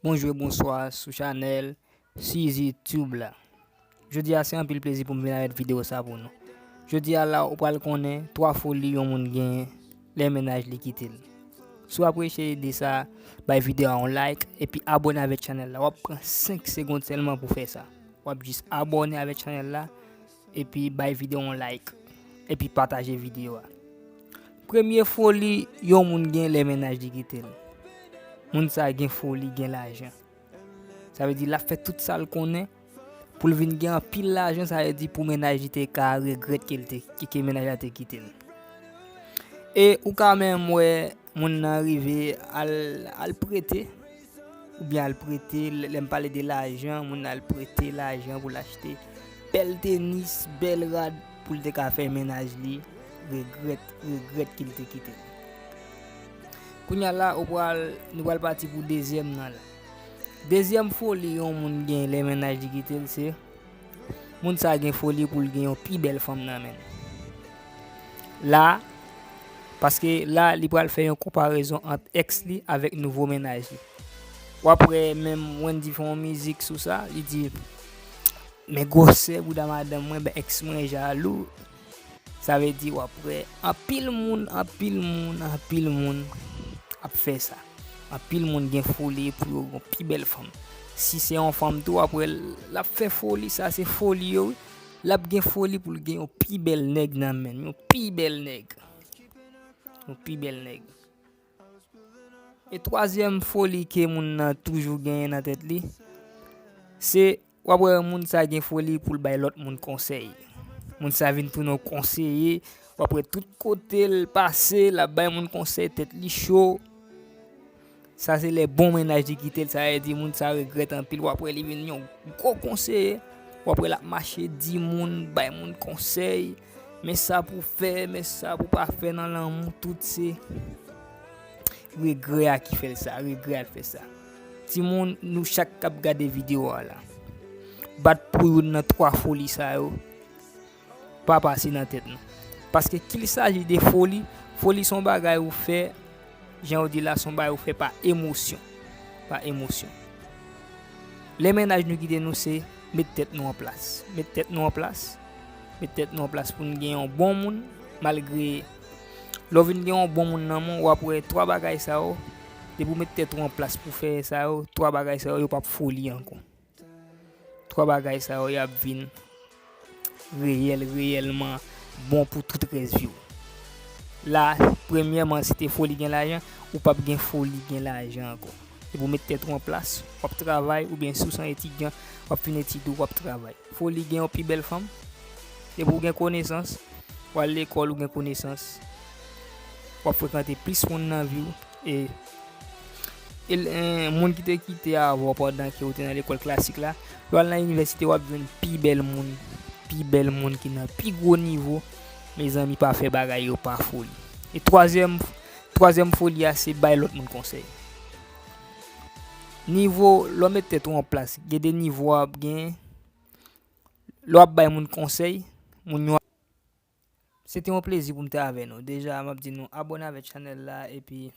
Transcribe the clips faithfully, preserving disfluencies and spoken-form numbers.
Bonjou e bonswa sou chanèl Sizi Tube la. Jodi a se anpil plezi pou m vin avèk videyo sa pou nou. Jodi a la ou pral konnen twa foli yon moun genyen lè mennaj li kite l. Si w apresye ide sa, bay videyo a yon like epi abòne avèk chanèl la. W ap pran senk segonn sèlman pou fè sa. W ap jis abòne avèk chanèl la epi bay videyo a yon like epi pataje videyo a. Premye foli yon moun gen lè mennaj li kite l. Moun sa gen foli, gen lajan. Sa vle di l ap fè tout sa l konnen pou l vin gen anpil lajan, sa vle di pou mennaj li te ka regrèt ke l te, ke, ke mennaj la te kite l. E ou ka menm wè moun nan rive al, al prete, oubyen al prete, lè, lè m pale de lajan, moun nan al prete lajan pou l achte bèl tenis, bèl rad pou l te ka fè mennaj li regrèt, regrèt ke l te kite l. Kounye a la, ou pral, nou pral pati pou dezyèm nan la. Dezyèm foli yon moun gen lè mennaj li kite l, se moun sa gen foli pou l gen yon pi bèl fanm nan men l. La, paske la, li pral fè yon konparezon ant èks li avèk nouvo mennaj li. W ap wè menm Wendy fè yon mizik sou sa, li di, men gwosè bouda madanm mwen, ben èks mwen jalou. Sa vle di w ap wè anpil moun, anpil moun, anpil moun ap fè sa. Anpil moun gen foli pou yo gen pi bèl fanm. Si se yon fanm tou, w ap wè l ap fè foli, sa se foli yo, wi. L ap gen foli pou l gen yon pi bèl nèg nan men l, yon pi bèl nèg. Yon pi bèl nèg. E twazyèm foli ke moun nan toujou genyen nan tèt li, se w ap wè moun sa gen foli pou l bay lòt moun konsèy. Moun sa vin tounen yon konseye, w ap wè tout kote l pase, l ap bay moun konsèy, tèt li cho. Sa se lè bon mennaj li kite l, sa vle di moun sa regrèt anpil, w ap wè li vin yon gwo konseye, w ap wè l ap mache di moun, bay moun konsèy, men sa pou fè, men sa pou pa fè nan lanmou, tout se regrè a ki fè l sa, regrè a l fè sa. Timoun, nou chak k ap gade videyo a la, bat pou youn nan twa foli sa yo pa pase nan tèt nou. Paske kilsaji de foli, foli se yon bagay ou fè, jan yo di la, se yon bagay ou fè pa emosyon. Pa emosyon. Lè mennaj nou kite nou, se met tèt nou an plas. Met tèt nou an plas. Met tèt nou an plas pou n gen yon bon moun, malgre lè w vin gen yon bon moun nan men w, w ap wè twa bagay sa yo, depi w met tèt ou an plas pou fè sa yo, twa bagay sa yo, yo p ap foli ankò. Twa bagay sa yo, y ap vin reyèl, reyèlman bon pou tout rès vi w. La, premyèman, si te foli gen lajan, ou p ap gen foli gen lajan ankò. Depi w met tèt ou an plas, w ap travay, oubyen si w se yon etidyan, w ap fin etid ou, w ap travay. Foli gen yon pi bèl fanm. Depi w gen konesans, w al lekòl, ou gen konesans, w ap frekante plis moun nan vi w. E, e l-, en, moun ki te kite avè w pandan ke w te nan lekòl klasik la, lè w al nan inivèsite, w ap jwenn pi bèl moun, pi bèl moun ki nan pi gwo nivo. Mezanmi, pa fè bagay yo pa foli. E twazyèm, twazyèm foli a, se bay lòt moun konsèy. Nivo, lè w met tèt ou an plas, gen de nivo w ap genyen. Lè w ap bay moun konsèy, moun yo. Se te yon plezi pou m te avè nou. Deja, m ap di nou abòne avèk chanèl la epi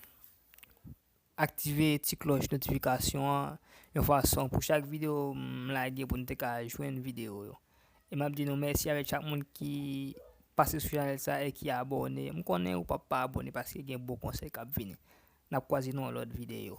aktive ti klòch notifikasyon an yon fason pou chak videyo m lage pou n te ka jwenn videyo yo. E m ap di nou mèsi avèk chak moun ki pase sou chanèl sa e ki abòne. M konnen ou p ap pa abòne paske gen bon konsèy k ap vini. N ap kwaze nan yon lòt videyo.